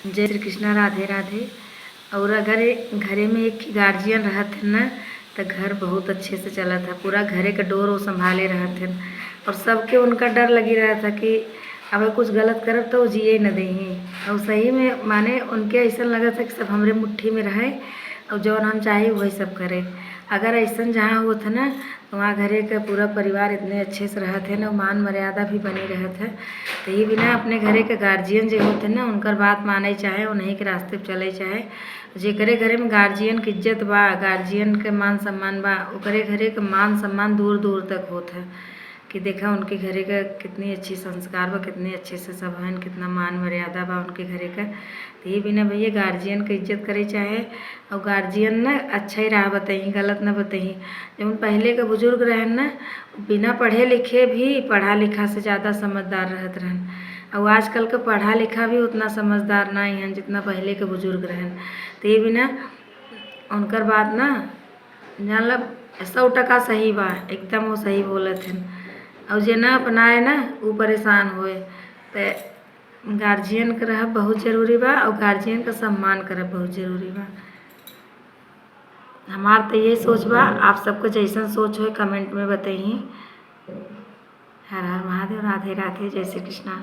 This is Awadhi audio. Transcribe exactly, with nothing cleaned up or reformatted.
जय श्री कृष्णा, राधे राधे। और अगर ए-, घरे में एक ही गार्जियन रहत है ना, तो घर बहुत अच्छे से चलत है। पूरा घरे का डोर वो संभाले रहत है और सबके उनका डर लगी रहत है कि अब कुछ गलत करब तो वो जिए न देही। और सही में माने उनके ऐसा लगत है कि सब हमरे मुट्ठी में रहे और जौन हम चाहे वही सब करे। अगर ऐसा जहाँ होत है ना, तो वहाँ घरे का पूरा परिवार इतने अच्छे से रहत है ना, मान मर्यादा भी बनी रहत है। तो ये बिना अपने घरे के गार्जियन जो होत है ना, उनकर बात माने चाहे, उन्हीं के रास्ते पे चले चाहे। जेकरे घरे में गार्जियन के इज्जत बा, गार्जियन के मान सम्मान बा, ओकरे घरे के मान सम्मान दूर दूर तक होत है कि देखा उनके घरे का कितनी अच्छी संस्कार बा, कितने अच्छे से सब हन, कितना मान मर्यादा बा उनके घरे का। तो ये बिना भैया गार्जियन के इज्जत करे चाहे और गार्जियन ना अच्छा ही राह बताई, गलत ना बताई। जौन पहले के बुजुर्ग रहन ना, बिना पढ़े लिखे भी पढ़ा लिखा से ज़्यादा समझदार रहत रहन। और आजकल के पढ़ा लिखा भी उतना समझदार ना हन जितना पहले के बुजुर्ग रहन। तो ये बिना उनकर बात ना, जान लब, सौ टका सही बा, एकदम वो सही बोलत हन। और जे ना अपनाए ना, वो परेशान होए। तो गार्जियन के रहब बहुत जरूरी बा और गार्जियन का सम्मान करब बहुत जरूरी बा। हमार तो ये सोच बा, आप सबके जैसन सोच होए, कमेंट में बताई। हर हर महादेव, राधे राधे, जय श्री कृष्णा।